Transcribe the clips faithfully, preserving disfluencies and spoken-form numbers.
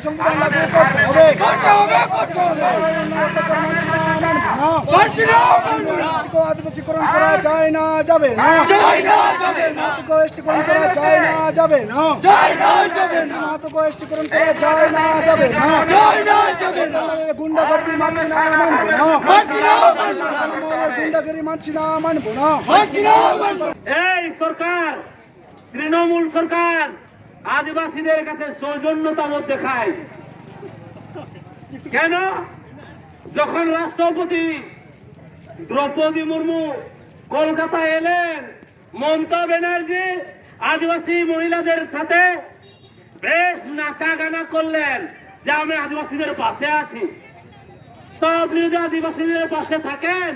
সংবিধান লাগু করতে হবে। করতে হবে, করতে হবে। নাগরিকত্ব মানছি না, মানব না। মানছি না, মানব না। আদিবাসীকে আদিবাসীকরণ করা যায় না, যাবে না। যায় না, যাবে না। মাতোকে এসটিকরণ করা যায় না, যাবে না। যায় না, যাবে না। মাতোকে এসটিকরণ করা যায় না, যাবে না। যায় না, যাবে না। গুন্ডাগর্দি মানছি না, মানব না। মানছি না, মানব না। গুন্ডাগিরি মানছি না, মানব না। মানছি না, মানব না। এই সরকার, তৃণমূল সরকার আদিবাসীদের কাছে সৌজন্যতা বোধ দেখায়। কেন? যখন রাষ্ট্রপতি দ্রৌপদী মুর্মু কলকাতা এলেন, মমতা ব্যানার্জি আদিবাসী মহিলাদের সাথে বেশ নাচা গানা করলেন যে আমি আদিবাসীদের পাশে আছি। তা আপনি যদি আদিবাসীদের পাশে থাকেন,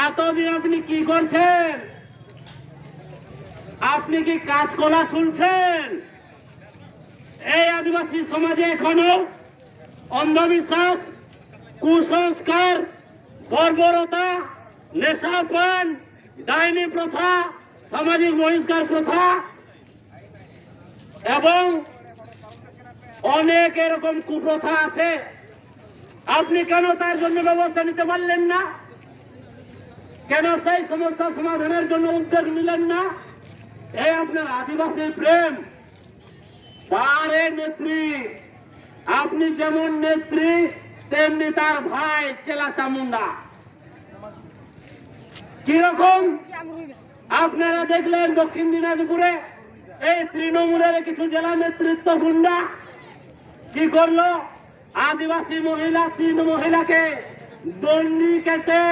এতদিন আপনি কি করছেন? আপনি কি কাজকলা শুনছেন? এই আদিবাসী সমাজে এখনো অন্ধবিশ্বাস, কুসংস্কার, বর্বরতা, নেশাপান, ডাইনি প্রথা, সামাজিক বহিষ্কার প্রথা এবং অনেক এরকম কুপ্রথা আছে। আপনি কেন তার জন্য ব্যবস্থা নিতে পারলেন না? কেন সেই সমস্যা সমাধানের জন্য উদ্যোগ নিলেন না? এই আপনার আদিবাসী প্রেম। বারে নেত্রী, আপনি যেমন নেত্রী, তেমনি তার ভাই চেলা চামুন্ডা। কিরকম? আপনারা দেখলেন দক্ষিণ দিনাজপুরে এই তৃণমূলের কিছু জেলা নেতৃত্ব গুন্ডা কি করলো? আদিবাসী মহিলা, তিন মহিলাকে দণ্ডি কেটে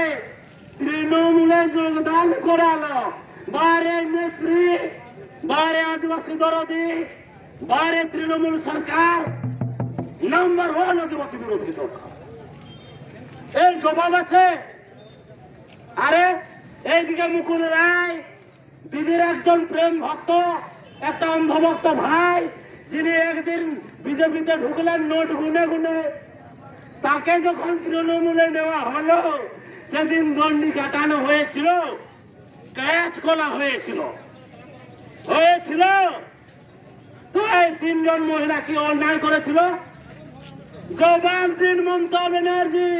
তৃণমূলে যোগদান করালো। বারে নেত্রী, বারে আদিবাসী দরদি, বারে তৃণমূল সরকার, নাম্বার ওয়ান আদিবাসী বিরোধী সরকার। এর জবাব আছে। আরে, এইদিকে মুকুল রায়, দিদির একজন প্রেম ভক্ত, একটা অন্ধভক্ত ভাই, যিনি একদিন বিজেপিতে ঢুকলেন নোট গুনে গুনে। তাকে যখন তৃণমূলে নেওয়া হলো, সেদিন দণ্ডি কাটানো হয়েছিল, ক্যাচ করা হয়েছিল, হয়েছিল। তো এই তিনজন মহিলা কি অন্যায় করেছিল? জবাব দিন মমতা ব্যানার্জি,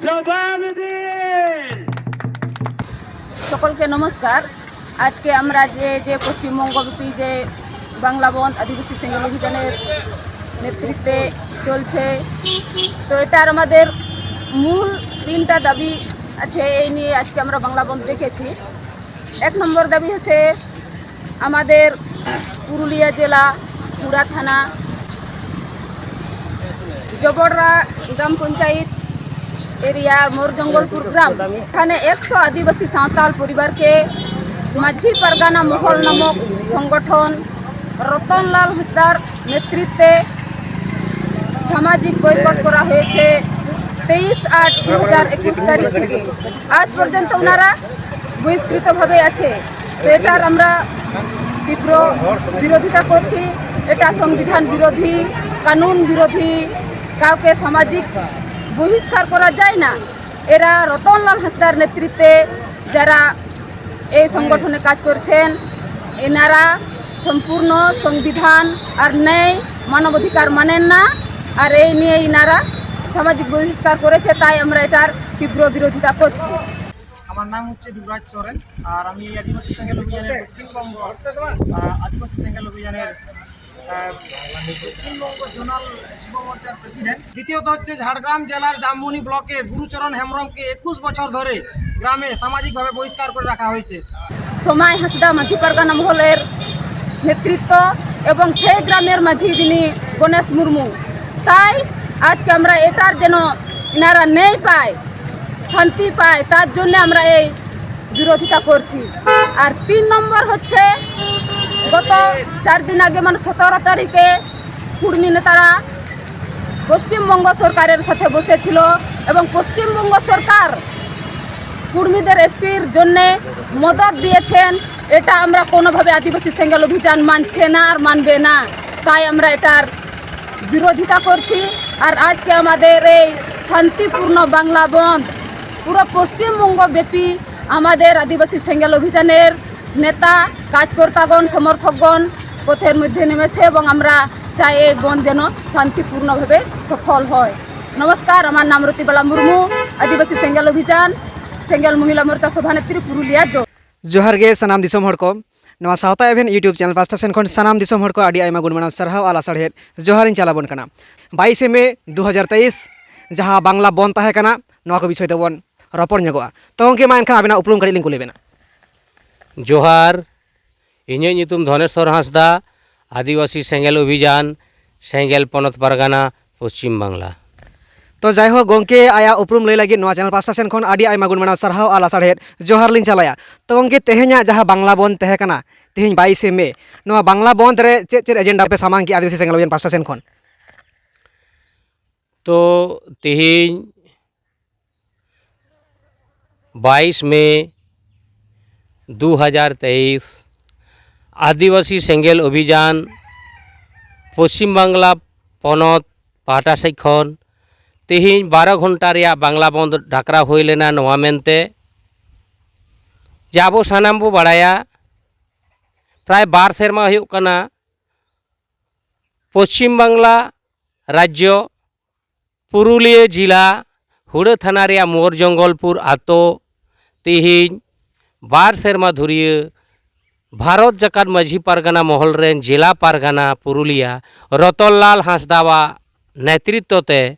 জবাব দিন। সকলকে নমস্কার। আজকে আমরা যে যে পশ্চিমবঙ্গব্যাপী যে বাংলা বন্ধ আদিবাসী সেঙ্গেল অভিযানের নেতৃত্বে চলছে, তো এটার আমাদের মূল তিনটা দাবি আছে। এই নিয়ে আজকে আমরা বাংলা বন্ধ ডেকেছি। এক নম্বর দাবি হচ্ছে আমাদের পুরুলিয়া জেলা, কুড়া থানা, জবররা গ্রাম পঞ্চায়েত এরিয়ার মোর জঙ্গলপুর গ্রাম, এখানে একশো আদিবাসী সাঁওতাল পরিবারকে মাঝি পারগানা মহল নামক সংগঠন রতনলাল হাঁসদার নেতৃত্বে সামাজিক বয়কট করা হয়েছে তেইশ আট দু হাজার একুশ তারিখ থেকে। আজ পর্যন্ত ওনারা বহিষ্কৃতভাবে আছে। তো এটার আমরা তীব্র বিরোধিতা করছি। এটা সংবিধান বিরোধী, কানুন বিরোধী। কাউকে সামাজিক বহিষ্কার করা যায় না। এরা রতনলাল হাঁসদার নেতৃত্বে যারা এই সংগঠনে কাজ করছেন, এনারা সম্পূর্ণ সংবিধান আর ন্যায়, মানবাধিকার মানেন না। আর এই নিয়ে এনারা সামাজিক বহিষ্কার করেছে, তাই আমরা এটার তীব্র বিরোধিতা করছি। আমার নাম হচ্ছে যুবরাজ সোরেন, আর আমি এই আদিবাসী সেঙ্গেল অভিযানের দক্ষিণবঙ্গ, আহ, আদিবাসী সেঙ্গেল অভিযানের, আহ, দক্ষিণবঙ্গ জোনাল যুব মোর্চার প্রেসিডেন্ট। দ্বিতীয়ত হচ্ছে, ঝাড়গ্রাম জেলার জামবনি ব্লকে গুরুচরণ হেমব্রমকে একুশ বছর ধরে গ্রামে সামাজিকভাবে বহিষ্কার করে রাখা হয়েছে। সোমাই হাঁসদা মাঝি পারগানা মহলের নেতৃত্ব এবং সেই গ্রামের মাঝি যিনি গণেশ মুর্মু, তাই আজকে আমরা এটার যেন এনারা ন্যায় পায়, শান্তি পায়, তার জন্য আমরা এই বিরোধিতা করছি। আর তিন নম্বর হচ্ছে, গত চার দিন আগে, মানে সতেরো তারিখে, কুর্মী নেতারা পশ্চিমবঙ্গ সরকারের সাথে বসেছিল এবং পশ্চিমবঙ্গ সরকার কুর্মীদের এসটির জন্যে মদত দিয়েছেন। এটা আমরা কোনোভাবে আদিবাসী সেঙ্গেল অভিযান মানছে না আর মানবে না। তাই আমরা এটার বিরোধিতা করছি। আর আজকে আমাদের এই শান্তিপূর্ণ বাংলা বন্ধ পুরো পশ্চিমবঙ্গ ব্যাপী আমাদের আদিবাসী সেঙ্গেল অভিযানের নেতা, কার্যকর্তাগণ, সমর্থকগণ, পথের মধ্যে নেমেছে এবং আমরা চাই এই বন্ধ যেন শান্তিপূর্ণভাবে সফল হয়। নমস্কার, আমার নাম রতিবালা মুর্মু, আদিবাসী সেঙ্গেল অভিযান, সেঙ্গেল মহিলা মোর্চা সভানেত্রী, পুরুলিয়া জোন। ᱡᱚᱦᱟᱨ ᱜᱮ ᱥᱟᱱᱟᱢ ᱫᱤᱥᱚᱢ ᱦᱚᱲ ᱠᱚ᱾ ᱱᱚᱣᱟ ᱥᱟᱶᱛᱟ ᱮᱵᱷᱮᱱ YouTube ᱪᱮᱱᱮᱞ ᱯᱟᱥᱴᱟ ᱥᱮᱱ ᱠᱷᱚᱱ ᱥᱟᱱᱟᱢ ᱫᱤᱥᱚᱢ ᱦᱚᱲ ᱠᱚ ᱟᱹᱰᱤ ᱟᱭᱢᱟ ᱜᱩᱱ ᱢᱟᱱᱟᱣ ᱥᱟᱨᱦᱟᱣ ᱟᱨ ᱞᱟᱥᱟᱲᱦᱮᱫ ᱡᱚᱦᱟᱨᱤᱧ ᱪᱟᱞᱟᱵᱚᱱ ᱠᱟᱱᱟ᱾ ᱵᱟᱭᱤᱥᱮ ᱢᱮ ᱫᱩ ᱦᱟᱡᱟᱨ ᱛᱮᱭᱤᱥ, ᱡᱟᱦᱟᱸ ᱵᱟᱝᱞᱟ ᱵᱚᱱᱫ ᱛᱟᱦᱮᱸ ᱠᱟᱱᱟ, ᱱᱚᱣᱟ ᱠᱚ ᱵᱤᱥᱚᱭ ᱛᱮᱵᱚᱱ ᱨᱚᱯᱚᱲ ᱧᱚᱜᱚᱜᱼᱟ᱾ ᱛᱚ ᱜᱚᱢᱠᱮ, ᱢᱟ ᱮᱱᱠᱷᱟᱱ ᱟᱵᱮᱱᱟᱜ ᱩᱯᱨᱩᱢ ᱠᱟᱹᱴᱤᱡ ᱞᱤᱧ ᱠᱩᱞᱤ ᱵᱮᱱᱟ᱾ ᱡᱚᱦᱟᱨ, ᱤᱧᱟᱹᱜ ᱧᱩᱛᱩᱢ ᱫᱷᱚᱱᱮᱥᱣᱚᱨ ᱦᱟᱸᱥᱫᱟ, ᱟᱹᱫᱤᱵᱟᱹᱥᱤ ᱥᱮᱸᱜᱮᱞ ᱚᱵᱷᱤᱡᱟᱱ, ᱥᱮᱸᱜᱮᱞ ᱯᱚᱱᱚᱛ ᱯᱟᱨᱜᱟᱱᱟ, ᱯᱚᱥᱪᱤᱢ ᱵᱟᱝᱞᱟ᱾ ᱛᱚ ᱡᱟᱭᱦᱳᱠ ᱜᱚᱢᱠᱮ, ᱟᱭᱟᱜ ᱩᱯᱨᱩᱢ ᱞᱟᱹᱭ ᱞᱟᱹᱜᱤᱫ ᱱᱚᱣᱟ ᱪᱮᱱᱮᱞ ᱯᱟᱥᱴᱟ ᱥᱮᱱ ᱠᱷᱚᱱ ᱟᱹᱰᱤ ᱟᱭᱢᱟ ᱜᱩᱱ ᱢᱟᱱᱟᱣ ᱥᱟᱨᱦᱟᱣ ᱟᱨ ᱞᱟᱥᱟᱲᱦᱮᱫ ᱡᱚᱦᱟᱨ ᱞᱤᱧ ᱪᱟᱞᱟᱭᱟ᱾ ᱛᱚ ᱜᱚᱢᱠᱮ, ᱛᱮᱦᱮᱧᱟᱜ ᱡᱟᱦᱟᱸ ᱵᱟᱝᱞᱟ ᱵᱚᱱᱫ ᱛᱟᱦᱮᱸ ᱠᱟᱱᱟ, ᱛᱮᱦᱮᱧ ᱵᱟᱭᱤᱥᱮ ᱢᱮ, ᱱᱚᱣᱟ ᱵᱟᱝᱞᱟ ᱵᱚᱱᱫ ᱨᱮ ᱪᱮᱫ ᱪᱮᱫ ᱮᱡᱮᱱᱰᱟ ᱯᱮ ᱥᱟᱢᱟᱝ ᱠᱮᱜᱼᱟ ᱟᱹᱫᱤᱵᱟᱹᱥᱤ ᱥᱮᱸᱜᱮᱞ ᱚᱵᱷᱤᱡᱟᱱ ᱯᱟᱥᱴᱟ ᱥᱮᱱ ᱠᱷᱚᱱ? ᱛᱚ ᱛᱮᱦᱮᱧ ᱵᱟᱭᱤᱥ ᱢᱮ ᱫᱩ ᱦᱟᱡᱟᱨ ᱛᱮᱭᱤᱥ, ᱟᱹᱫᱤᱵᱟᱹᱥᱤ ᱥᱮᱸᱜᱮᱞ ᱚᱵᱷᱤᱡᱟᱱ, ᱯᱚᱥᱪᱤᱢ ᱵᱟᱝᱞᱟ ᱯᱚᱱᱚᱛ ᱯᱟᱦᱴᱟ ᱥᱮᱫ ᱠᱷᱚᱱ ᱛᱮᱦᱮᱧ ᱵᱟᱨᱚ ᱜᱷᱚᱱᱴᱟ ᱨᱮᱭᱟᱜ ᱵᱟᱝᱞᱟ ᱵᱚᱱᱫ ᱰᱟᱠᱨᱟᱣ ᱦᱩᱭ ᱞᱮᱱᱟ ᱱᱚᱣᱟ ᱢᱮᱱᱛᱮ ᱡᱮ ᱟᱵᱚ ᱥᱟᱱᱟᱢ ᱵᱚ ᱵᱟᱲᱟᱭᱟ, ᱯᱨᱟᱭ ᱵᱟᱨ ᱥᱮᱨᱢᱟ ᱦᱩᱭᱩᱜ ᱠᱟᱱᱟ ᱯᱚᱥᱪᱤᱢ ᱵᱟᱝᱞᱟ ᱨᱟᱡᱽᱡᱚ ᱯᱩᱨᱩᱞᱤᱭᱟᱹ ᱡᱤᱞᱟ ᱦᱩᱲᱟᱹ ᱛᱷᱟᱱᱟ ᱨᱮᱭᱟᱜ ᱢᱳᱨ ᱡᱚᱝᱜᱚᱞᱯᱩᱨ ᱟᱛᱳ ᱛᱮᱦᱮᱧ ᱵᱟᱨ ᱥᱮᱨᱢᱟ ᱫᱷᱩᱨᱤᱭᱟᱹ ᱵᱷᱟᱨᱚᱛ ᱡᱟᱠᱟᱛ ᱢᱟᱹᱡᱷᱤ ᱯᱟᱨᱜᱟᱱᱟ ᱢᱚᱦᱚᱞ ᱨᱮᱱ ᱡᱮᱞᱟ ᱯᱟᱨᱜᱟᱱᱟ ᱯᱩᱨᱩᱞᱤᱭᱟ ᱨᱚᱛᱚᱱᱞᱟᱞ ᱦᱟᱸᱥᱫᱟᱣᱟᱜ ᱱᱮᱛᱨᱤᱛᱛᱚ ᱛᱮ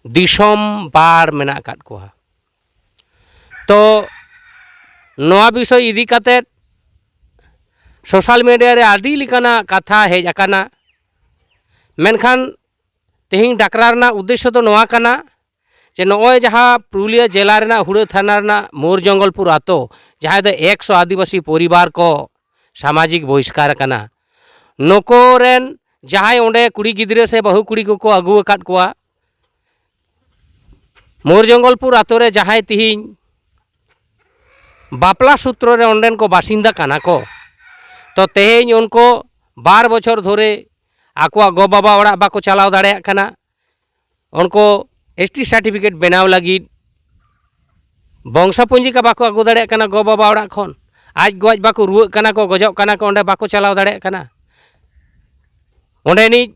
ᱫᱤᱥᱚᱢ ᱵᱟᱲ ᱢᱮᱱᱟᱜ ᱟᱠᱟᱫ ᱠᱚᱣᱟ᱾ ᱛᱚ ᱱᱚᱣᱟ ᱵᱤᱥᱚᱭ ᱤᱫᱤ ᱠᱟᱛᱮᱫ ᱥᱳᱥᱟᱞ ᱢᱤᱰᱤᱭᱟ ᱨᱮ ᱟᱹᱰᱤ ᱞᱮᱠᱟᱱᱟᱜ ᱠᱟᱛᱷᱟ ᱦᱮᱡ ᱟᱠᱟᱱᱟ, ᱢᱮᱱᱠᱷᱟᱱ ᱛᱮᱦᱮᱧ ᱰᱟᱠᱨᱟ ᱨᱮᱱᱟᱜ ᱩᱫᱽᱫᱮᱥᱥᱚ ᱫᱚ ᱱᱚᱣᱟ ᱠᱟᱱᱟ ᱡᱮ ᱱᱚᱜᱼᱚᱭ ᱡᱟᱦᱟᱸ ᱯᱩᱨᱩᱞᱤᱭᱟᱹ ᱡᱮᱞᱟ ᱨᱮᱱᱟᱜ ᱦᱩᱲᱟᱹ ᱛᱷᱟᱱᱟ ᱨᱮᱱᱟᱜ ᱢᱳᱨ ᱡᱚᱝᱜᱚᱞᱯᱩᱨ ᱟᱛᱳ, ᱡᱟᱦᱟᱸᱭ ᱫᱚ ᱮᱠᱥᱚ ᱟᱹᱫᱤᱵᱟᱹᱥᱤ ᱯᱚᱨᱤᱵᱟᱨ ᱠᱚ ᱥᱟᱢᱟᱡᱤᱠ ᱵᱚᱦᱤᱥᱠᱟᱨ ᱟᱠᱟᱱᱟ, ᱱᱩᱠᱩ ᱨᱮᱱ ᱡᱟᱦᱟᱸᱭ ᱚᱸᱰᱮ ᱠᱩᱲᱤ ᱜᱤᱫᱽᱨᱟᱹ ᱥᱮ ᱵᱟᱹᱦᱩ ᱠᱩᱲᱤ ᱠᱚᱠᱚ ᱟᱹᱜᱩ ᱟᱠᱟᱫ ᱠᱚᱣᱟ, ᱢᱳᱨ ᱡᱚᱝᱜᱚᱞᱯᱩᱨ ᱟᱛᱳ ᱨᱮ ᱡᱟᱦᱟᱸᱭ ᱛᱤᱦᱤᱧ ᱵᱟᱯᱞᱟ ᱥᱩᱛᱨᱚ ᱨᱮ ᱚᱸᱰᱮᱱ ᱠᱚ ᱵᱟᱥᱤᱱᱫᱟ ᱠᱟᱱᱟ ᱠᱚ, ᱛᱚ ᱛᱮᱦᱮᱧ ᱩᱱᱠᱩ ᱵᱟᱨ ᱵᱚᱪᱷᱚᱨ ᱫᱷᱚᱨᱮ ᱟᱠᱚᱣᱟᱜ ᱜᱚ-ᱵᱟᱵᱟ ᱚᱲᱟᱜ ᱵᱟᱠᱚ ᱪᱟᱞᱟᱣ ᱫᱟᱲᱮᱭᱟᱜ ᱠᱟᱱᱟ᱾ ᱩᱱᱠᱩ ᱮᱥ ᱴᱤ ᱥᱟᱨᱴᱤᱯᱷᱤᱠᱮᱴ ᱵᱮᱱᱟᱣ ᱞᱟᱹᱜᱤᱫ ᱵᱚᱝᱥᱚ ᱯᱚᱧᱡᱤᱠᱟ ᱵᱟᱠᱚ ᱟᱹᱜᱩ ᱫᱟᱲᱮᱭᱟᱜ ᱠᱟᱱᱟ ᱜᱚ-ᱵᱟᱵᱟ ᱚᱲᱟᱜ ᱠᱷᱚᱱ᱾ ᱟᱡ ᱜᱚ ᱟᱡ ᱵᱟᱠᱚ ᱨᱩᱣᱟᱹᱜ ᱠᱟᱱᱟ ᱠᱚ, ᱜᱚᱡᱚᱜ ᱠᱟᱱᱟ ᱠᱚ, ᱚᱸᱰᱮ ᱵᱟᱠᱚ ᱪᱟᱞᱟᱣ ᱫᱟᱲᱮᱭᱟᱜ ᱠᱟᱱᱟ᱾ ᱚᱸᱰᱮᱱᱤᱡ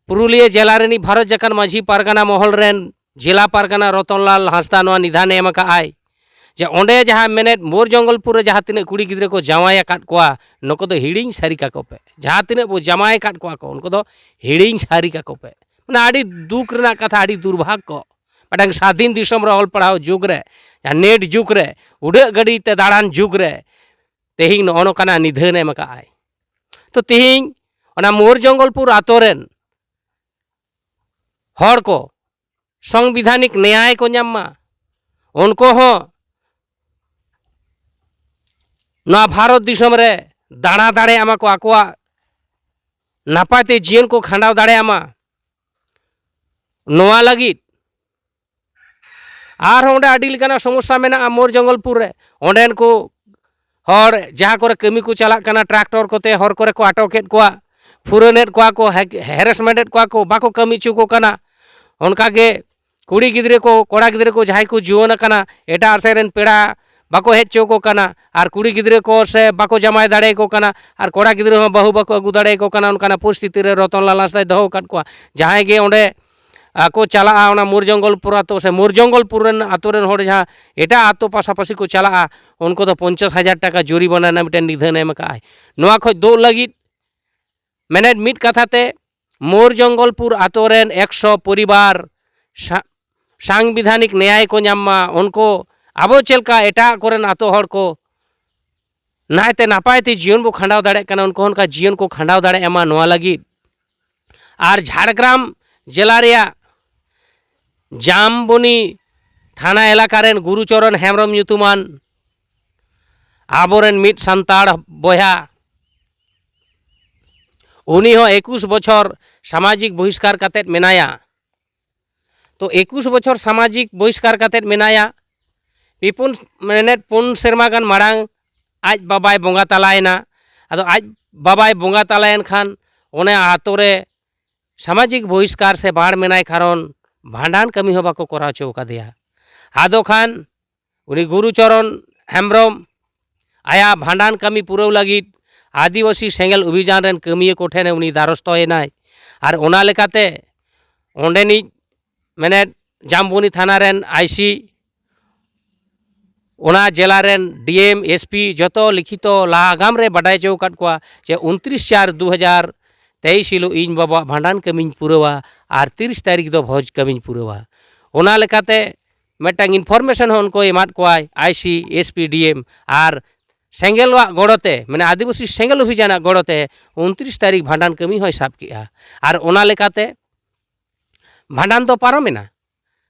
ᱯᱩᱨᱩᱞᱤᱭᱟᱹ ᱡᱮᱞᱟ ᱨᱤᱱᱤᱡ ᱵᱷᱟᱨᱚᱛ ᱡᱟᱠᱟᱛ ᱢᱟᱹᱡᱷᱤ ᱯᱟᱨᱜᱟᱱᱟ ᱢᱚᱦᱚᱞ ᱨᱮᱱ ᱡᱮᱞᱟ ᱯᱟᱨᱜᱟᱱᱟ ᱨᱚᱛᱚᱱᱞᱟᱞ ᱦᱟᱸᱥᱫᱟ ᱱᱚᱣᱟ ᱱᱤᱫᱷᱟᱱ ᱮ ᱮᱢ ᱟᱠᱟᱫ ᱟᱭ ᱡᱮ ᱚᱸᱰᱮ ᱡᱟᱦᱟᱸ ᱢᱮᱱᱮᱫ ᱢᱳᱨ ᱡᱚᱝᱜᱚᱞᱯᱩᱨ ᱨᱮ ᱡᱟᱦᱟᱸ ᱛᱤᱱᱟᱹᱜ ᱠᱩᱲᱤ ᱜᱤᱫᱽᱨᱟᱹ ᱠᱚ ᱡᱟᱶᱟᱭ ᱟᱠᱟᱫ ᱠᱚᱣᱟ, ᱱᱩᱠᱩ ᱫᱚ ᱦᱤᱲᱤᱧ ᱥᱟᱹᱨᱤ ᱠᱟᱠᱚ ᱯᱮ᱾ ᱡᱟᱦᱟᱸ ᱛᱤᱱᱟᱹᱜ ᱵᱚ ᱡᱟᱶᱟᱭ ᱟᱠᱟᱫ ᱠᱚᱣᱟ ᱠᱚ, ᱩᱱᱠᱩ ᱫᱚ ᱦᱤᱲᱤᱧ ᱥᱟᱹᱨᱤ ᱠᱟᱠᱚ ᱯᱮ᱾ ᱢᱟᱱᱮ ᱟᱹᱰᱤ ᱫᱩᱠ ᱨᱮᱱᱟᱜ ᱠᱟᱛᱷᱟ, ᱟᱹᱰᱤ ᱫᱩᱨᱵᱷᱟᱜᱽ ᱠᱚ᱾ ᱢᱤᱫᱴᱟᱝ ᱥᱟᱫᱷᱤᱱ ᱫᱤᱥᱚᱢ ᱨᱮ ᱚᱞ ᱯᱟᱲᱦᱟᱣ ᱡᱩᱜᱽ ᱨᱮ, ᱡᱟᱦᱟᱸ ᱱᱮᱴ ᱡᱩᱜᱽ ᱨᱮ, ᱩᱰᱟᱹᱜ ᱜᱟᱹᱰᱤ ᱛᱮ ᱫᱟᱬᱟᱱ ᱡᱩᱜᱽ ᱨᱮ ᱛᱮᱦᱮᱧ ᱱᱚᱜᱼᱚ ᱱᱚᱝᱠᱟᱱᱟᱜ ᱱᱤᱫᱷᱟᱹᱱ ᱮᱢ ᱟᱠᱟᱫ ᱟᱭ᱾ ᱛᱚ ᱛᱮᱦᱮᱧ ᱚᱱᱟ ᱢᱳᱨ ᱡᱚᱝᱜᱚᱞᱯᱩᱨ ᱟᱛᱳ ᱨᱮᱱ ᱦᱚᱲ ᱠᱚ ᱥᱚᱝᱵᱤᱫᱷᱟᱱᱤᱠ ᱱᱮᱭᱟᱭ ᱠᱚ ᱧᱟᱢ ᱢᱟ, ᱩᱱᱠᱩ ᱦᱚᱸ ᱱᱚᱣᱟ ᱵᱷᱟᱨᱚᱛ ᱫᱤᱥᱚᱢ ᱨᱮ ᱫᱟᱬᱟ ᱫᱟᱲᱮᱭᱟᱜ ᱢᱟ ᱠᱚ, ᱟᱠᱚᱣᱟᱜ ᱱᱟᱯᱟᱭ ᱛᱮ ᱡᱤᱭᱚᱱ ᱠᱚ ᱠᱷᱟᱸᱰᱟᱣ ᱫᱟᱲᱮᱭᱟᱜ ᱢᱟ, ᱱᱚᱣᱟ ᱞᱟᱹᱜᱤᱫ ᱟᱨᱦᱚᱸ ᱚᱸᱰᱮ ᱟᱹᱰᱤ ᱞᱮᱠᱟᱱᱟᱜ ᱥᱚᱢᱚᱥᱥᱟ ᱢᱮᱱᱟᱜᱼᱟ ᱢᱳᱨ ᱡᱚᱝᱜᱚᱞᱯᱩᱨ ᱨᱮ᱾ ᱚᱸᱰᱮᱱ ᱠᱚ ᱦᱚᱲ ᱡᱟᱦᱟᱸ ᱠᱚᱨᱮ ᱠᱟᱹᱢᱤ ᱠᱚ ᱪᱟᱞᱟᱜ ᱠᱟᱱᱟ, ᱴᱨᱟᱠᱴᱚᱨ ᱠᱚᱛᱮ ᱦᱚᱨ ᱠᱚᱨᱮ ᱠᱚ ᱟᱴᱚᱠᱮᱫ ᱠᱚᱣᱟ, ᱯᱷᱩᱨᱟᱹᱱᱮᱫ ᱠᱚᱣᱟ ᱠᱚ, ᱦᱮ-, ᱦᱮᱨᱮᱥᱢᱮᱱᱴ ᱮᱫ ᱠᱚᱣᱟ ᱠᱚ, ᱵᱟᱠᱚ ᱠᱟᱹᱢᱤ ᱦᱚᱪᱚ ᱠᱚ ᱠᱟᱱᱟ᱾ ᱚᱱᱠᱟᱜᱮ ᱠᱩᱲᱤ ᱜᱤᱫᱽᱨᱟᱹ ᱠᱚ, ᱠᱚᱲᱟ ᱜᱤᱫᱽᱨᱟᱹ ᱠᱚ ᱡᱟᱦᱟᱸᱭ ᱠᱚ ᱡᱩᱣᱟᱹᱱ ᱟᱠᱟᱱᱟ, ᱮᱴᱟᱜ ᱥᱮᱫ ᱨᱮᱱ ᱯᱮᱲᱟ ᱵᱟᱠᱚ ᱦᱮᱡ ᱦᱚᱪᱚ ᱟᱠᱚ ᱠᱟᱱᱟ, ᱟᱨ ᱠᱩᱲᱤ ᱜᱤᱫᱽᱨᱟᱹ ᱠᱚ ᱥᱮ ᱵᱟᱠᱚ ᱡᱟᱶᱟᱭ ᱫᱟᱲᱮᱭᱟᱠᱚ ᱠᱟᱱᱟ, ᱟᱨ ᱠᱚᱲᱟ ᱜᱤᱫᱽᱨᱟᱹ ᱦᱚᱸ ᱵᱟᱹᱦᱩ ᱵᱟᱠᱚ ᱟᱹᱜᱩ ᱫᱟᱲᱮᱭᱟᱠᱚ ᱠᱟᱱᱟ᱾ ᱚᱱᱠᱟᱱᱟᱜ ᱯᱚᱨᱤᱥᱛᱷᱤᱛᱤ ᱨᱮ ᱨᱚᱛᱚᱱᱞᱟᱞ ᱦᱟᱸᱥᱫᱟᱭ ᱫᱚᱦᱚ ᱟᱠᱟᱫ ᱠᱚᱣᱟ᱾ ᱡᱟᱦᱟᱸᱭ ᱜᱮ ᱚᱸᱰᱮ ᱟᱠᱚ ᱪᱟᱞᱟᱜᱼᱟ, ᱚᱱᱟ ᱢᱳᱨ ᱡᱚᱝᱜᱚᱞᱯᱩᱨ ᱟᱛᱳ ᱥᱮ ᱢᱳᱨ ᱡᱚᱝᱜᱚᱞᱯᱩᱨ ᱨᱮᱱ ᱟᱛᱳ ᱨᱮᱱ ᱦᱚᱲ ᱡᱟᱦᱟᱸ ᱮᱴᱟᱜ ᱟᱛᱳ ᱯᱟᱥᱟᱯᱟᱥᱤ ᱠᱚ ᱪᱟᱞᱟᱜᱼᱟ, ᱩᱱᱠᱩ ᱫᱚ ᱯᱚᱧᱪᱟᱥ ᱦᱟᱡᱟᱨ ᱴᱟᱠᱟ ᱡᱩᱨᱤᱢᱟᱱᱟ ᱨᱮᱱᱟᱜ ᱢᱤᱫᱴᱮᱱ ᱱᱤᱫᱷᱟᱹᱱ ᱮᱢ ᱟᱠᱟᱫ ᱟᱭ᱾ ᱱᱚᱣᱟ ᱠᱷᱚᱱ ᱫᱩᱜ ᱞᱟᱹᱜᱤᱫ ᱢᱮᱱᱮᱫ ᱢᱤᱫ ᱠᱟᱛᱷᱟ ᱛᱮ ᱢᱳᱨ ᱡᱚᱝᱜᱚᱞᱯᱩᱨ ᱟᱛᱳ ᱨᱮᱱ ᱮᱠᱥᱚ ᱯᱚᱨᱤᱵᱟᱨ ᱥᱟ-, ᱥᱟᱝᱵᱤᱫᱷᱟᱱᱤᱠ ᱱᱮᱭᱟᱭ ᱠᱚ ᱧᱟᱢ ᱢᱟ᱾ ᱩᱱᱠᱩ ᱟᱵᱚ ᱪᱮᱫ ᱞᱮᱠᱟ ᱮᱴᱟᱜ ᱠᱚᱨᱮᱱ ᱟᱛᱳ ᱦᱚᱲ ᱠᱚ ᱱᱟᱭᱛᱮ ᱱᱟᱯᱟᱭ ᱛᱮ ᱡᱤᱭᱚᱱ ᱵᱚ ᱠᱷᱟᱸᱰᱟᱣ ᱫᱟᱲᱮᱭᱟᱜ ᱠᱟᱱᱟ, ᱩᱱᱠᱩ ᱦᱚᱸ ᱚᱱᱠᱟ ᱡᱤᱭᱚᱱ ᱠᱚ ᱠᱷᱟᱸᱰᱟᱣ ᱫᱟᱲᱮᱭᱟᱜ ᱢᱟ, ᱱᱚᱣᱟ ᱞᱟᱹᱜᱤᱫ᱾ ᱟᱨ ᱡᱷᱟᱲᱜᱨᱟᱢ ᱡᱮᱞᱟ ᱨᱮᱭᱟᱜ ᱡᱟᱢᱵᱚᱱᱤ ᱛᱷᱟᱱᱟ ᱮᱞᱟᱠᱟ ᱨᱮᱱ ᱜᱩᱨᱩᱪᱚᱨᱚᱱ ᱦᱮᱢᱵᱨᱚᱢ ᱧᱩᱛᱩᱢᱟᱱ ᱟᱵᱚᱨᱮᱱ ᱢᱤᱫ ᱥᱟᱱᱛᱟᱲ ᱵᱚᱭᱦᱟ, ᱩᱱᱤ ᱦᱚᱸ ᱮᱠᱩᱥ ᱵᱚᱪᱷᱚᱨ ᱥᱟᱢᱟᱡᱤᱠ ᱵᱚᱦᱤᱥᱠᱟᱨ ᱠᱟᱛᱮᱫ ᱢᱮᱱᱟᱭᱟ᱾ ᱛᱚ ᱮᱠᱩᱥ ᱵᱚᱪᱷᱚᱨ ᱥᱟᱢᱟᱡᱤᱠ ᱵᱚᱦᱤᱥᱠᱟᱨ ᱠᱟᱛᱮᱫ ᱢᱮᱱᱟᱭᱟ᱾ ᱯᱮ ᱯᱩᱱ, ᱢᱮᱱᱮᱫ ᱯᱩᱱ ᱥᱮᱨᱢᱟ ᱜᱟᱱ ᱢᱟᱲᱟᱝ ᱟᱡ ᱵᱟᱵᱟᱭ ᱵᱚᱸᱜᱟ ᱛᱟᱞᱟᱭᱮᱱᱟ᱾ ᱟᱫᱚ ᱟᱡ ᱵᱟᱵᱟᱭ ᱵᱚᱸᱜᱟ ᱛᱟᱞᱟᱭᱮᱱ ᱠᱷᱟᱱ ᱚᱱᱟ ᱟᱛᱳ ᱨᱮ ᱥᱟᱢᱟᱡᱤᱠ ᱵᱚᱦᱤᱥᱠᱟᱨ ᱥᱮ ᱵᱟᱲ ᱢᱮᱱᱟᱭ ᱠᱟᱨᱚᱱ ᱵᱷᱟᱸᱰᱟᱱ ᱠᱟᱹᱢᱤ ᱦᱚᱸ ᱵᱟᱠᱚ ᱠᱚᱨᱟᱣ ᱦᱚᱪᱚ ᱟᱠᱟᱫᱮᱭᱟ᱾ ᱟᱫᱚ ᱠᱷᱟᱱ ᱩᱱᱤ ᱜᱩᱨᱩᱪᱚᱨᱚᱱ ᱦᱮᱢᱵᱨᱚᱢ ᱟᱭᱟᱜ ᱵᱷᱟᱸᱰᱟᱱ ᱠᱟᱹᱢᱤ ᱯᱩᱨᱟᱹᱣ ᱞᱟᱹᱜᱤᱫ ᱟᱹᱫᱤᱵᱟᱹᱥᱤ ᱥᱮᱸᱜᱮᱞ ᱚᱵᱷᱤᱡᱟᱱ ᱨᱮᱱ ᱠᱟᱹᱢᱤᱭᱟᱹ ᱠᱚᱴᱷᱮᱱ ᱩᱱᱤ ᱫᱟᱨᱚᱥᱛᱚᱭᱮᱱᱟᱭ᱾ ᱟᱨ ᱚᱱᱟ ᱞᱮᱠᱟᱛᱮ ᱚᱸᱰᱮᱱᱤᱡ ᱢᱮᱱᱮᱫ ᱡᱟᱢᱵᱚᱱᱤ ᱛᱷᱟᱱᱟ ᱨᱮᱱ ᱟᱭ ᱥᱤ, ᱚᱱᱟ ᱡᱮᱞᱟ ᱨᱮᱱ ᱰᱤ ᱮᱢ, ᱮᱥ ᱯᱤ ᱡᱚᱛᱚ ᱞᱤᱠᱷᱤᱛᱚ ᱞᱟᱦᱟ ᱟᱜᱟᱢ ᱨᱮ ᱵᱟᱰᱟᱭ ᱦᱚᱪᱚ ᱟᱠᱟᱫ ᱠᱚᱣᱟ ᱡᱮ ᱩᱱᱛᱨᱤᱥ ᱪᱟᱨ ᱫᱩ ᱦᱟᱡᱟᱨ ᱛᱮᱭᱤᱥ ᱦᱤᱞᱳᱜ ᱤᱧ ᱵᱟᱵᱟᱣᱟᱜ ᱵᱷᱟᱸᱰᱟᱱ ᱠᱟᱹᱢᱤᱧ ᱯᱩᱨᱟᱹᱣᱟ ᱟᱨ ᱛᱤᱨᱤᱥ ᱛᱟᱹᱨᱤᱠᱷ ᱫᱚ ᱵᱷᱚᱡᱽ ᱠᱟᱹᱢᱤᱧ ᱯᱩᱨᱟᱹᱣᱟ᱾ ᱚᱱᱟ ᱞᱮᱠᱟᱛᱮ ᱢᱤᱫᱴᱟᱝ ᱤᱱᱯᱷᱚᱨᱢᱮᱥᱚᱱ ᱦᱚᱸ ᱩᱱᱠᱩᱭ ᱮᱢᱟᱫ ᱠᱚᱣᱟᱭ ᱟᱭ ᱥᱤ, ᱮᱥ ᱯᱤ, ᱰᱤ ᱮᱢ᱾ ᱟᱨ ᱥᱮᱸᱜᱮᱞᱟᱜ ᱜᱚᱲᱚᱛᱮ, ᱢᱟᱱᱮ ᱟᱹᱫᱤᱵᱟᱹᱥᱤ ᱥᱮᱸᱜᱮᱞ ᱚᱵᱷᱤᱡᱟᱱᱟᱜ ᱜᱚᱲᱚᱛᱮ ᱩᱱᱛᱨᱤᱥ ᱛᱟᱹᱨᱤᱠᱷ ᱵᱷᱟᱸᱰᱟᱱ ᱠᱟᱹᱢᱤ ᱦᱚᱸᱭ ᱥᱟᱵ ᱠᱮᱜᱼᱟ᱾ ᱟᱨ ᱚᱱᱟ ᱞᱮᱠᱟᱛᱮ ᱵᱷᱟᱸᱰᱟᱱ ᱫᱚ ᱯᱟᱨᱚᱢᱮᱱᱟ᱾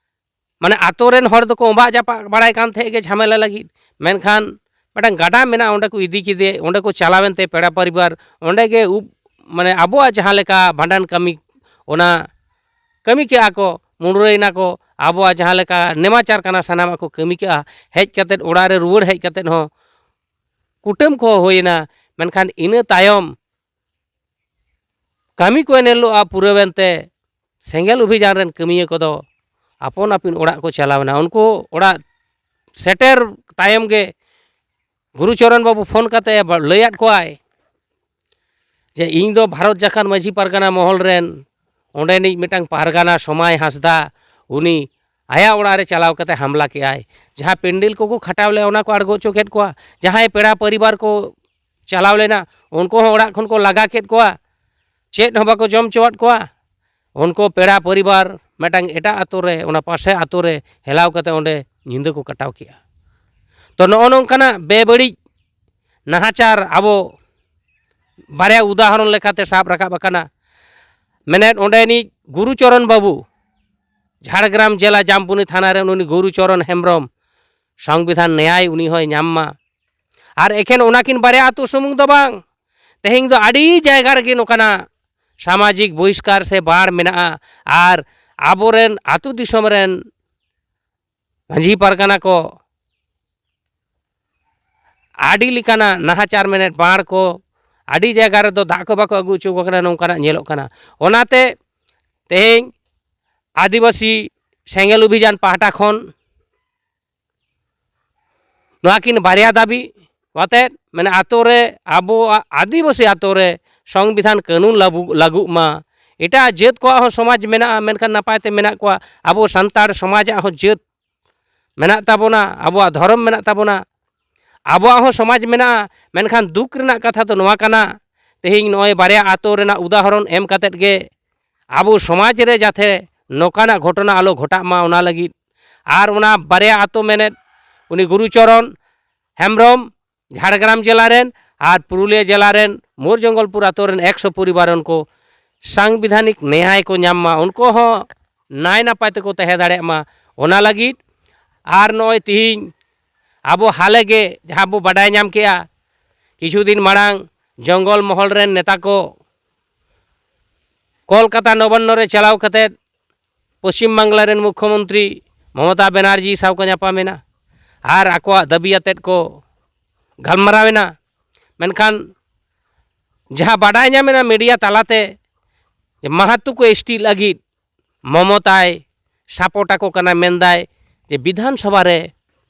ᱢᱟᱱᱮ ᱟᱛᱳ ᱨᱮᱱ ᱦᱚᱲ ᱫᱚᱠᱚ ᱚᱵᱟᱜ ᱡᱟᱯᱟᱜ ᱵᱟᱲᱟᱭ ᱠᱟᱱ ᱛᱟᱦᱮᱸᱫ ᱜᱮ ᱡᱷᱟᱢᱮᱞᱟ ᱞᱟᱹᱜᱤᱫ, ᱢᱮᱱᱠᱷᱟᱱ ᱢᱤᱫᱴᱟᱝ ᱜᱟᱰᱟ ᱢᱮᱱᱟᱜᱼᱟ, ᱚᱸᱰᱮ ᱠᱚ ᱤᱫᱤ ᱠᱮᱫᱮ, ᱚᱸᱰᱮ ᱠᱚ ᱪᱟᱞᱟᱣᱮᱱ ᱛᱮ ᱯᱮᱲᱟ ᱯᱚᱨᱤᱵᱟᱨ ᱚᱸᱰᱮ ᱜᱮ ᱩᱵ, ᱢᱟᱱᱮ ᱟᱵᱚᱣᱟᱜ ᱡᱟᱦᱟᱸ ᱞᱮᱠᱟ ᱵᱷᱟᱸᱰᱟᱱ ᱠᱟᱹᱢᱤ, ᱚᱱᱟ ᱠᱟᱹᱢᱤ ᱠᱮᱜᱼᱟ ᱠᱚ, ᱢᱩᱰᱨᱟᱹᱭᱮᱱᱟ ᱠᱚ, ᱟᱵᱚᱣᱟᱜ ᱡᱟᱦᱟᱸ ᱞᱮᱠᱟ ᱱᱮᱢᱟᱪᱟᱨ ᱠᱟᱱᱟ ᱥᱟᱱᱟᱢᱟᱜ ᱠᱚ ᱠᱟᱹᱢᱤ ᱠᱮᱜᱼᱟ᱾ ᱦᱮᱡ ᱠᱟᱛᱮᱫ, ᱚᱲᱟᱜ ᱨᱮ ᱨᱩᱣᱟᱹᱲ ᱦᱮᱡ ᱠᱟᱛᱮᱫ ᱦᱚᱸ ᱠᱩᱴᱟᱹᱢ ᱠᱚ ᱦᱩᱭᱮᱱᱟ᱾ ᱢᱮᱱᱠᱷᱟᱱ ᱤᱱᱟᱹ ᱛᱟᱭᱚᱢ ᱠᱟᱹᱢᱤ ᱠᱚ ᱮᱱ ᱦᱤᱞᱳᱜᱼᱟ ᱯᱩᱨᱟᱹᱣᱮᱱ ᱛᱮ ᱥᱮᱸᱜᱮᱞ ᱚᱵᱷᱤᱡᱟᱱ ᱨᱮᱱ ᱠᱟᱹᱢᱤᱭᱟᱹ ᱠᱚᱫᱚ ᱟᱯᱚᱱ ᱟᱹᱯᱤᱱ ᱚᱲᱟᱜ ᱠᱚ ᱪᱟᱞᱟᱣᱮᱱᱟ᱾ ᱩᱱᱠᱩ ᱚᱲᱟᱜ ᱥᱮᱴᱮᱨ ᱛᱟᱭᱚᱢ ᱜᱮ ᱜᱩᱨᱩᱪᱚᱨᱚᱱ ᱵᱟᱹᱵᱩ ᱯᱷᱳᱱ ᱠᱟᱛᱮ ᱵᱟ-, ᱞᱟᱹᱭᱟᱫ ᱠᱚᱣᱟᱭ ᱡᱮ ᱤᱧ ᱫᱚ ᱵᱷᱟᱨᱚᱛ ᱡᱟᱠᱟᱛ ᱢᱟᱹᱡᱷᱤ ᱯᱟᱨᱜᱟᱱᱟ ᱢᱚᱦᱚᱞ ᱨᱮᱱ ᱚᱸᱰᱮᱱᱤᱡ ᱢᱤᱫᱴᱟᱝ ᱯᱟᱨᱜᱟᱱᱟ ᱥᱚᱢᱟᱭ ᱦᱟᱸᱥᱫᱟ, ᱩᱱᱤ ᱟᱭᱟᱜ ᱚᱲᱟᱜ ᱨᱮ ᱪᱟᱞᱟᱣ ᱠᱟᱛᱮ ᱦᱟᱢᱞᱟ ᱠᱮᱜᱼᱟᱭ᱾ ᱡᱟᱦᱟᱸ ᱯᱮᱱᱰᱮᱞ ᱠᱚᱠᱚ ᱠᱷᱟᱴᱟᱣ ᱞᱮᱫᱼᱟ, ᱚᱱᱟ ᱠᱚ ᱟᱬᱜᱚ ᱦᱚᱪᱚ ᱠᱮᱫ ᱠᱚᱣᱟ᱾ ᱡᱟᱦᱟᱸᱭ ᱯᱮᱲᱟ ᱯᱚᱨᱤᱵᱟᱨ ᱠᱚ ᱪᱟᱞᱟᱣ ᱞᱮᱱᱟ, ᱩᱱᱠᱩ ᱦᱚᱸ ᱚᱲᱟᱜ ᱠᱷᱚᱱ ᱠᱚ ᱞᱟᱜᱟ ᱠᱮᱫ ᱠᱚᱣᱟ, ᱪᱮᱫ ᱦᱚᱸ ᱵᱟᱠᱚ ᱡᱚᱢ ᱦᱚᱪᱚᱣᱟᱫ ᱠᱚᱣᱟ᱾ ᱩᱱᱠᱩ ᱯᱮᱲᱟ ᱯᱚᱨᱤᱵᱟᱨ ᱢᱤᱫᱴᱟᱝ ᱮᱴᱟᱜ ᱟᱛᱳ ᱨᱮ, ᱚᱱᱟ ᱯᱟᱥᱮ ᱟᱛᱳ ᱨᱮ ᱦᱮᱞᱟᱣ ᱠᱟᱛᱮ ᱚᱸᱰᱮ ᱧᱤᱫᱟᱹ ᱠᱚ ᱠᱟᱴᱟᱣ ᱠᱮᱜᱼᱟ᱾ ᱛᱚ, ᱱᱚᱜᱼᱚ ᱱᱚᱝᱠᱟᱱᱟᱜ ᱵᱮᱵᱟᱹᱲᱤᱡ ᱱᱟᱦᱟᱪᱟᱨ ᱟᱵᱚ ᱵᱟᱨᱭᱟ ᱩᱫᱟᱦᱚᱨᱚᱱ ᱞᱮᱠᱟᱛᱮ ᱥᱟᱵ ᱨᱟᱠᱟᱵ ᱟᱠᱟᱱᱟ᱾ ᱢᱮᱱᱮᱫ ᱚᱸᱰᱮᱱᱤᱡ ᱜᱩᱨᱩᱪᱚᱨᱚᱱ ᱵᱟᱹᱵᱩ, ᱡᱷᱟᱲᱜᱨᱟᱢ ᱡᱮᱞᱟ ᱡᱟᱢᱵᱚᱱᱤ ᱛᱷᱟᱱᱟ ᱨᱮᱱ ᱩᱱᱤ ᱜᱩᱨᱩᱪᱚᱨᱚᱱ ᱦᱮᱢᱵᱨᱚᱢ, ᱥᱚᱝᱵᱤᱫᱷᱟᱱ ᱱᱮᱭᱟᱭ ᱩᱱᱤ ᱦᱚᱸᱭ ᱧᱟᱢ ᱢᱟ᱾ ᱟᱨ ᱮᱠᱷᱮᱱ ᱚᱱᱟᱠᱤᱱ ᱵᱟᱨᱭᱟ ᱟᱹᱛᱩ ᱥᱩᱢᱩᱝ ᱫᱚ ᱵᱟᱝ, ᱛᱮᱦᱮᱧ ᱫᱚ ᱟᱹᱰᱤ ᱡᱟᱭᱜᱟ ᱨᱮᱜᱮ ᱱᱚᱝᱠᱟᱱᱟᱜ ᱥᱟᱢᱟᱡᱤᱠ ᱵᱚᱦᱤᱥᱠᱟᱨ ᱥᱮ ᱵᱟᱲ ᱢᱮᱱᱟᱜᱼᱟ᱾ ᱟᱨ ᱟᱵᱚᱨᱮᱱ ᱟᱹᱛᱩ ᱫᱤᱥᱚᱢ ᱨᱮᱱ ᱢᱟᱹᱡᱷᱤ ᱯᱟᱨᱜᱟᱱᱟ ᱠᱚ ᱟᱹᱰᱤ ᱞᱮᱠᱟᱱᱟᱜ ᱱᱟᱦᱟᱪᱟᱨ ᱢᱮᱱᱮᱫ ᱵᱟᱲ ᱠᱚ, ᱟᱹᱰᱤ ᱡᱟᱭᱜᱟ ᱨᱮᱫᱚ ᱫᱟᱜ ᱠᱚ ᱵᱟᱠᱚ ᱟᱹᱜᱩ ᱦᱚᱪᱚ ᱟᱠᱚ ᱠᱟᱱᱟ, ᱱᱚᱝᱠᱟᱱᱟᱜ ᱧᱮᱞᱚᱜ ᱠᱟᱱᱟ᱾ ᱚᱱᱟᱛᱮ ᱛᱮᱦᱮᱧ ᱟᱹᱫᱤᱵᱟᱹᱥᱤ ᱥᱮᱸᱜᱮᱞ ᱚᱵᱷᱤᱡᱟᱱ ᱯᱟᱦᱴᱟ ᱠᱷᱚᱱ ᱱᱚᱣᱟ ᱠᱤᱱ ᱵᱟᱨᱭᱟ ᱫᱟᱹᱵᱤ, ᱟᱛᱮᱫ, ᱢᱟᱱᱮ ᱟᱛᱳ ᱨᱮ, ᱟᱵᱚᱣᱟᱜ ᱟᱹᱫᱤᱵᱟᱹᱥᱤ ᱟᱛᱳ ᱨᱮ ᱥᱚᱝᱵᱤᱫᱷᱟᱱ ᱠᱟᱹᱱᱩᱱ ᱞᱟᱹᱜᱩ-, ᱞᱟᱹᱜᱩᱜ ᱢᱟ᱾ ᱮᱴᱟᱜ ᱡᱟᱹᱛ ᱠᱚᱣᱟᱜ ᱦᱚᱸ ᱥᱚᱢᱟᱡᱽ ᱢᱮᱱᱟᱜᱼᱟ, ᱢᱮᱱᱠᱷᱟᱱ ᱱᱟᱯᱟᱭ ᱛᱮ ᱢᱮᱱᱟᱜ ᱠᱚᱣᱟ᱾ ᱟᱵᱚ ᱥᱟᱱᱛᱟᱲ ᱥᱚᱢᱟᱡᱟᱜ ᱦᱚᱸ ᱡᱟᱹᱛ ᱢᱮᱱᱟᱜ ᱛᱟᱵᱚᱱᱟ, ᱟᱵᱚᱣᱟᱜ ᱫᱷᱚᱨᱚᱢ ᱢᱮᱱᱟᱜ ᱛᱟᱵᱚᱱᱟ, ᱟᱵᱚᱣᱟᱜ ᱦᱚᱸ ᱥᱚᱢᱟᱡᱽ ᱢᱮᱱᱟᱜᱼᱟ᱾ ᱢᱮᱱᱠᱷᱟᱱ ᱫᱩᱠ ᱨᱮᱱᱟᱜ ᱠᱟᱛᱷᱟ ᱫᱚ ᱱᱚᱣᱟ ᱠᱟᱱᱟ, ᱛᱮᱦᱮᱧ ᱱᱚᱜᱼᱚᱭ ᱵᱟᱨᱭᱟ ᱟᱛᱳ ᱨᱮᱱᱟᱜ ᱩᱫᱟᱦᱚᱨᱚᱱ ᱮᱢ ᱠᱟᱛᱮᱫ ᱜᱮ ᱟᱵᱚ ᱥᱚᱢᱟᱡᱽ ᱨᱮ ᱡᱟᱛᱮ ᱱᱚᱝᱠᱟᱱᱟᱜ ᱜᱷᱚᱴᱚᱱᱟ ᱟᱞᱚ ᱜᱷᱚᱴᱟᱜ ᱢᱟ, ᱚᱱᱟ ᱞᱟᱹᱜᱤᱫ᱾ ᱟᱨ ᱚᱱᱟ ᱵᱟᱨᱭᱟ ᱟᱛᱳ ᱢᱮᱱᱮᱫ ᱩᱱᱤ ᱜᱩᱨᱩᱪᱚᱨᱚᱱ ᱦᱮᱢᱵᱨᱚᱢ, ᱡᱷᱟᱲᱜᱨᱟᱢ ᱡᱮᱞᱟ ᱨᱮᱱ ᱟᱨ ᱯᱩᱨᱩᱞᱤᱭᱟᱹ ᱡᱮᱞᱟ ᱨᱮᱱ ᱢᱳᱨ ᱡᱚᱝᱜᱚᱞᱯᱩᱨ ᱟᱛᱳ ᱨᱮᱱ ᱮᱠᱥᱚ ᱯᱚᱨᱤᱵᱟᱨ ᱨᱮᱱ ᱠᱚ ᱥᱟᱝᱵᱤᱫᱷᱟᱱᱤᱠ ᱱᱮᱭᱟᱭ ᱠᱚ ᱧᱟᱢ ᱢᱟ, ᱩᱱᱠᱩ ᱦᱚᱸ ᱱᱟᱭ ᱱᱟᱯᱟᱭ ᱛᱮᱠᱚ ᱛᱟᱦᱮᱸ ᱫᱟᱲᱮᱭᱟᱜ ᱢᱟ, ᱚᱱᱟ ᱞᱟᱹᱜᱤᱫ᱾ ᱟᱨ ᱱᱚᱜᱼᱚᱭ ᱛᱤᱦᱤᱧ ᱟᱵᱚ ᱦᱟᱞᱮ ᱜᱮ ᱡᱟᱦᱟᱸ ᱵᱚ ᱵᱟᱰᱟᱭ ᱧᱟᱢ ᱠᱮᱜᱼᱟ, ᱠᱤᱪᱷᱩ ᱫᱤᱱ ᱢᱟᱲᱟᱝ ᱡᱚᱝᱜᱚᱞ ᱢᱚᱦᱚᱞ ᱨᱮᱱ ᱱᱮᱛᱟ ᱠᱚ ᱠᱚᱞᱠᱟᱛᱟ ᱱᱚᱵᱟᱱᱱᱚ ᱨᱮ ᱪᱟᱞᱟᱣ ᱠᱟᱛᱮᱫ ᱯᱚᱥᱪᱤᱢ ᱵᱟᱝᱞᱟ ᱨᱮᱱ ᱢᱩᱠᱷᱭᱚᱢᱚᱱᱛᱨᱤ ᱢᱚᱢᱚᱛᱟ ᱵᱮᱱᱟᱨᱡᱤ ᱥᱟᱶ ᱠᱚ ᱧᱟᱯᱟᱢᱮᱱᱟ ᱟᱨ ᱟᱠᱚᱣᱟᱜ ᱫᱟᱹᱵᱤ ᱟᱛᱮᱫ ᱠᱚ ᱜᱟᱞᱢᱟᱨᱟᱣ ᱮᱱᱟ᱾ ᱢᱮᱱᱠᱷᱟᱱ ᱡᱟᱦᱟᱸ ᱵᱟᱰᱟᱭ ᱧᱟᱢ ᱮᱱᱟ ᱢᱤᱰᱤᱭᱟ ᱛᱟᱞᱟᱛᱮ, ᱡᱮ ᱢᱟᱦᱟᱛᱚ ᱠᱚ ᱮᱥ ᱴᱤ ᱞᱟᱹᱜᱤᱫ ᱢᱚᱢᱚᱛᱟᱭ ᱥᱟᱯᱳᱨᱴ ᱟᱠᱚ ᱠᱟᱱᱟ, ᱢᱮᱱᱫᱟᱭ ᱡᱮ ᱵᱤᱫᱷᱟᱱ ᱥᱚᱵᱷᱟ ᱨᱮ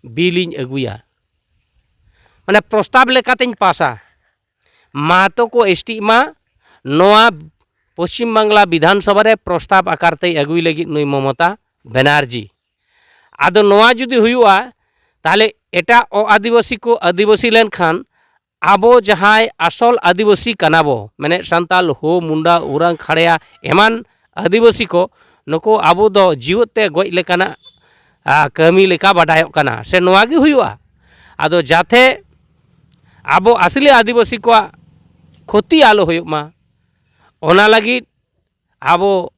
ᱵᱤᱞ ᱤᱧ ᱟᱹᱜᱩᱭᱟ, ᱢᱟᱱᱮ ᱯᱨᱚᱥᱛᱟᱵ ᱞᱮᱠᱟᱛᱮᱧ ᱯᱟᱥᱟ, ᱢᱟᱦᱟᱛᱚ ᱠᱚ ᱮᱥ ᱴᱤᱜ ᱢᱟ᱾ ᱱᱚᱣᱟ ᱯᱚᱥᱪᱤᱢ ᱵᱟᱝᱞᱟ ᱵᱤᱫᱷᱟᱱ ᱥᱚᱵᱷᱟ ᱨᱮ ᱯᱨᱚᱥᱛᱟᱵ ᱟᱠᱟᱨ ᱛᱮᱭ ᱟᱹᱜᱩᱭ ᱞᱟᱹᱜᱤᱫ ᱱᱩᱭ ᱢᱚᱢᱚᱛᱟ ᱵᱮᱱᱟᱨᱡᱤ᱾ ᱟᱫᱚ ᱱᱚᱣᱟ ᱡᱩᱫᱤ ᱦᱩᱭᱩᱜᱼᱟ, ᱛᱟᱦᱚᱞᱮ ᱮᱴᱟᱜ ᱚ-ᱟᱹᱫᱤᱵᱟᱹᱥᱤ ᱠᱚ ᱟᱹᱫᱤᱵᱟᱹᱥᱤ ᱞᱮᱱᱠᱷᱟᱱ ᱟᱵᱚ ᱡᱟᱦᱟᱸᱭ ᱟᱥᱚᱞ ᱟᱹᱫᱤᱵᱟᱹᱥᱤ ᱠᱟᱱᱟ ᱵᱚ, ᱢᱮᱱᱮᱫ ᱥᱟᱱᱛᱟᱞ, ᱦᱳ, ᱢᱩᱱᱰᱟ, ᱳᱨᱟᱝ, ᱠᱷᱟᱲᱭᱟ, ᱮᱢᱟᱱ ᱟᱹᱫᱤᱵᱟᱹᱥᱤ ᱠᱚ, ᱱᱩᱠᱩ ᱟᱵᱚ ᱫᱚ ᱡᱤᱣᱮᱫ ᱛᱮ ᱜᱚᱡ ᱞᱮᱠᱟᱱᱟᱜ, ᱟ, ᱠᱟᱹᱢᱤ ᱞᱮᱠᱟ ᱵᱟᱰᱟᱭᱚᱜ ᱠᱟᱱᱟ, ᱥᱮ ᱱᱚᱣᱟ ᱜᱮ ᱦᱩᱭᱩᱜᱼᱟ᱾ ᱟᱫᱚ ᱡᱟᱛᱮ ᱟᱵᱚ ᱟᱹᱥᱞᱤ ᱟᱹᱫᱤᱵᱟᱹᱥᱤ ᱠᱚᱣᱟᱜ ᱠᱷᱚᱛᱤ ᱟᱞᱚ ᱦᱩᱭᱩᱜ ᱢᱟ, ᱚᱱᱟ ᱞᱟᱹᱜᱤᱫ ᱟᱵᱚ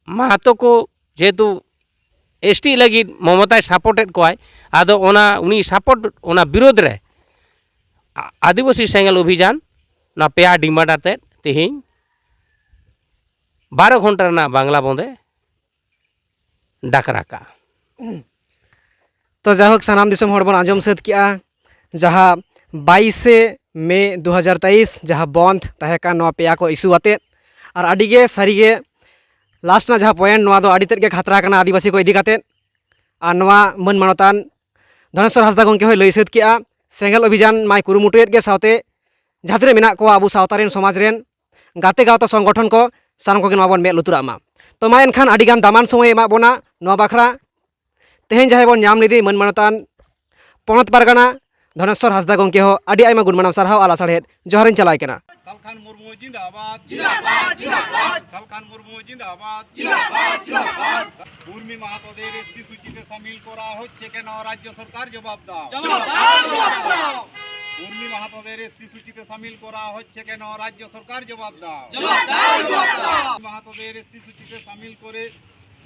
ᱢᱟᱦᱟᱛᱚ ᱠᱚ ᱡᱮᱦᱮᱛᱩ ᱮᱥ ᱴᱤ ᱞᱟᱹᱜᱤᱫ ᱢᱚᱢᱚᱛᱟᱭ ᱥᱟᱯᱳᱨᱴᱮᱫ ᱠᱚᱣᱟᱭ, ᱟᱫᱚ ᱚᱱᱟ ᱩᱱᱤ ᱥᱟᱯᱳᱨᱴ, ᱚᱱᱟ ᱵᱤᱨᱳᱫᱷ ᱨᱮ ᱟ-, ᱟᱹᱫᱤᱵᱟᱹᱥᱤ ᱥᱮᱸᱜᱮᱞ ᱚᱵᱷᱤᱡᱟᱱ, ᱱᱚᱣᱟ ᱯᱮᱭᱟ ᱰᱤᱢᱟᱱᱰ ᱟᱛᱮᱫ ᱛᱮᱦᱮᱧ ᱵᱟᱨᱚ ᱜᱷᱚᱱᱴᱟ ᱨᱮᱱᱟᱜ ᱵᱟᱝᱞᱟ ᱵᱚᱱᱫᱮ ᱰᱟᱠᱨᱟ ᱠᱟᱜᱼᱟ᱾ ᱛᱚ ᱡᱟᱭᱦᱳᱠ, ᱥᱟᱱᱟᱢ ᱫᱤᱥᱚᱢ ᱦᱚᱲ ᱵᱚᱱ ᱟᱸᱡᱚᱢ ᱥᱟᱹᱛ ᱠᱮᱜᱼᱟ, ᱡᱟᱦᱟᱸ ᱵᱟᱭᱤᱥᱮ ᱢᱮ ᱫᱩ ᱦᱟᱡᱟᱨ ᱛᱮᱭᱤᱥ ᱡᱟᱦᱟᱸ ᱵᱚᱱᱫᱷ ᱛᱟᱦᱮᱸ ᱠᱟᱱ ᱱᱚᱣᱟ ᱯᱮᱭᱟ ᱠᱚ ᱤᱥᱩ ᱟᱛᱮᱫ᱾ ᱟᱨ ᱟᱹᱰᱤ ᱜᱮ ᱥᱟᱹᱨᱤ ᱜᱮ ᱞᱟᱥᱴ ᱨᱮᱱᱟᱜ ᱡᱟᱦᱟᱸ ᱯᱚᱭᱮᱱᱴ, ᱱᱚᱣᱟ ᱫᱚ ᱟᱹᱰᱤ ᱛᱮᱫ ᱜᱮ ᱠᱷᱟᱛᱨᱟ ᱠᱟᱱᱟ ᱟᱹᱫᱤᱵᱟᱹᱥᱤ ᱠᱚ ᱤᱫᱤ ᱠᱟᱛᱮᱫ᱾ ᱟᱨ ᱱᱚᱣᱟ ᱢᱟᱹᱱ ᱢᱟᱱᱚᱛᱟᱱ ᱫᱷᱚᱱᱮᱥᱣᱚᱨ ᱦᱟᱸᱥᱫᱟ ᱜᱚᱢᱠᱮ ᱦᱚᱸᱭ ᱞᱟᱹᱭ ᱥᱟᱹᱛ ᱠᱮᱜᱼᱟ᱾ ᱥᱮᱸᱜᱮᱞ ᱚᱵᱷᱤᱡᱟᱱ ᱢᱟᱭ ᱠᱩᱨᱩᱢᱩᱴᱩᱭᱮᱫ ᱜᱮ, ᱥᱟᱶᱛᱮ ᱡᱟᱦᱟᱸ ᱛᱤᱱᱟᱹᱜ ᱢᱮᱱᱟᱜ ᱠᱚᱣᱟ ᱟᱵᱚ ᱥᱟᱶᱛᱟ ᱨᱮᱱ, ᱥᱚᱢᱟᱡᱽ ᱨᱮᱱ ᱜᱟᱛᱮ ᱜᱟᱶᱛᱟ ᱥᱚᱝᱜᱚᱴᱷᱚᱱ ᱠᱚ, ᱥᱟᱱᱟᱢ ᱠᱚᱜᱮ ᱱᱚᱣᱟ ᱵᱚᱱ ᱢᱮᱫ ᱞᱩᱛᱩᱨᱟᱜ ᱢᱟ᱾ ᱛᱚ ᱢᱟ ᱮᱱᱠᱷᱟᱱ ᱟᱹᱰᱤ ᱜᱟᱱ ᱫᱟᱢᱟᱱ ᱥᱚᱢᱚᱭ ᱮᱢᱟᱜ ᱵᱚᱱᱟ ᱱᱚᱣᱟ ᱵᱟᱠᱷᱨᱟ᱾ ᱛᱮᱦᱮᱧ ᱡᱟᱦᱟᱸᱭ ᱵᱚᱱ ᱧᱟᱢ ᱞᱮᱫᱮ ᱢᱟᱹᱱ ᱢᱟᱱᱚᱛᱟᱱ ᱯᱚᱱᱚᱛ ᱯᱟᱨᱜᱟᱱᱟ ᱫᱷᱚᱱᱮᱥᱣᱚᱨ ᱦᱟᱸᱥᱫᱟ ᱜᱚᱢᱠᱮ ᱦᱚᱸ ᱟᱹᱰᱤ ᱟᱭᱢᱟ ᱜᱩᱱ ᱢᱟᱱᱟᱣ ᱥᱟᱨᱦᱟᱣ ᱟᱨ ᱞᱟᱥᱟᱲᱦᱮᱫ ᱡᱚᱦᱟᱨᱤᱧ ᱪᱟᱞᱟᱭ ᱠᱟᱱᱟ᱾ ᱥᱟᱞᱠᱷᱟᱱ ᱢᱩᱨᱢᱩ ᱡᱤᱸᱫᱟᱵᱟᱫ। জিন্দাবাদ, জিন্দাবাদ। সালখান মুর্মু জিন্দাবাদ। জিন্দাবাদ, জিন্দাবাদ। উর্মি মাহাতোদের এসটি সূচিতে সামিল করা হচ্ছে কেন? রাজ্য সরকার জবাব দাও। জবাব দাও, জবাব দাও। উর্মি মাহাতোদের এসটি সূচিতে সামিল করা হচ্ছে কেন? রাজ্য সরকার জবাব দাও। জবাব দাও, জবাব দাও। উর্মি মাহাতোদের এসটি সূচিতে সামিল করে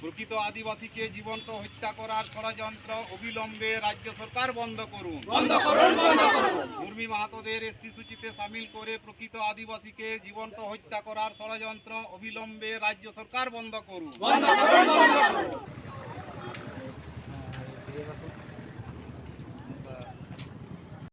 প্রকৃত আদিবাসীকে জীবন্ত হত্যা করার ষড়যন্ত্র অবিলম্বে রাজ্য সরকার বন্ধ করুন। বন্ধ করুন, বন্ধ করুন। উর্মি মাহাতোদের এসটি সূচিতে সামিল করে প্রকৃত আদিবাসীকে জীবন্ত হত্যা করার ষড়যন্ত্র অবিলম্বে রাজ্য সরকার বন্ধ করুন। বন্ধ করুন, বন্ধ করুন।